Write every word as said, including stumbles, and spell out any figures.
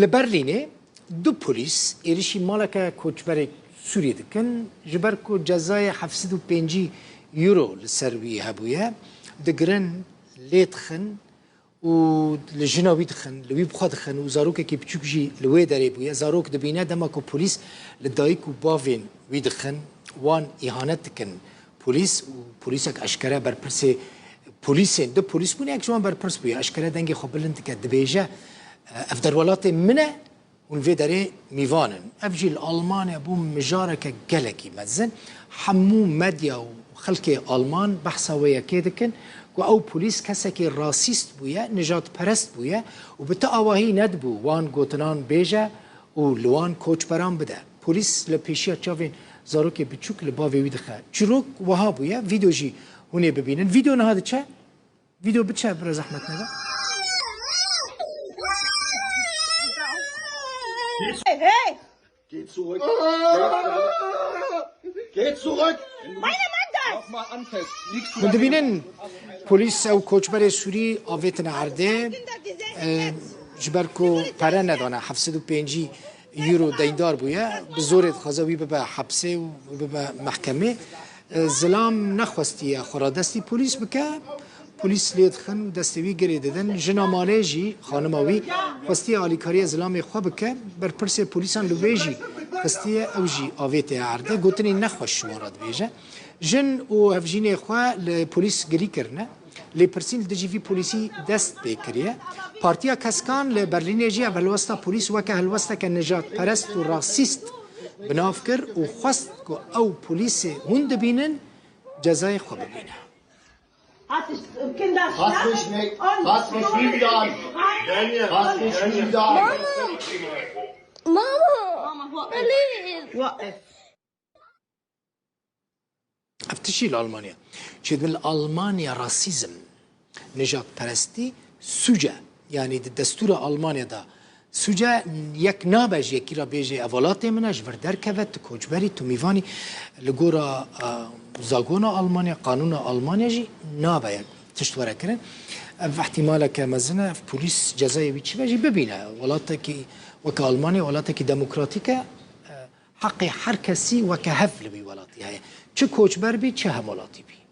Li Berlînê du polîs êrişî maleke koçberê Sûrî dikin, ji ber ku cezayê heft sed û pêncî euro li ser wî hebûye, digirin, lê dixin û li jina wî dixin, li wî bixwe dixin û zarokekî biçûk jî li wê derê bûye. Zarok dibîne dema ku polîs li dayik û bavên wî dixin, wan îhanet dikin. Polîs û polîsek eşkere berpirsê polîsên, du polîs bûne, yek ji wan berpirs bûye, eşkere dengê xwe bilind dike, dibêje, Ev derwelatê min e, hûn vê derê mîvan in. Ev jî li Almanya bû mijareke gelekî mezin. Hemû medya û xelkê Alman behsa wê yekê dikin ku ew polîs kesekî rasîst bûye, nijadperest bûye û bi ti awahî nedibû wan gotinan bêje û li wan koçberan bide. Polîs li pêşiya çavên zarokê biçûk li bavê wî dixe. Çîrok wiha bûye, vîdeo jî hûn ê bibînin. Vîdeo niha diçe. Vîdeo biçe, bira zehmet nebe. Hey, hey! Geh zurück. Geh zurück. Meine Mutter! Nochmal anfassen. Hûn dibînin polîs ew koçberê Sûrî avêtine erdê, e, ji ber ku pere nedane, heft sed û pêncî euro deyndar bûye, bi zorê dixwaze wî bibe hepsê û bibe mehkemê. E, zilam nexwestiye xwe radestî polîs bike, polîs lê dixin û destê wî girê didin. Jina malê jî, xanima wî, xwestiye alîkariya zilamê xwe bike, berpirsê polîsan li wê jî xistiye, ew jî avêtiye erdê, gotinên nexweş ji wan re dibêje. Jin û hevjînê xwe li polîs girî kirine. Lêpirsîn li dijî vî polîsî dest pê kiriye. Partiya Keskan li Berlînê jî ev helwesta polîs weke helwesteke nijadperest û rasîst bi nav kir û xwest ku ew polîsê hûn dibînin cezayê xwe bibîne. Hast du Kinder? Hast mich nicht, hast mich nicht an. Hast mich nicht an. Mama! Mama, what? Please! What? Ev tişî li Almanya. Çêdibin li Almanya rasîzm, nijadperestî sûc e. Yanî di destûra Almanya de sûc e, yek nabe ji yekî re bêje, ev welatê min e, ji vir derkeve, tu koçberî, tu mîvanî. Li gora, e, zagona Almanya, qanûna Almanya jî nabe yek tişt were kirin. Ev ihtimaleke mezin e, ev polîs cezayê wî çi be jî bibîne. Welatekî weke Almanya, welatekî demokratîk e. E, Heqê her kesî weke hev li wî welatî heye. Çi koçber bî, çi hemwelatî bî.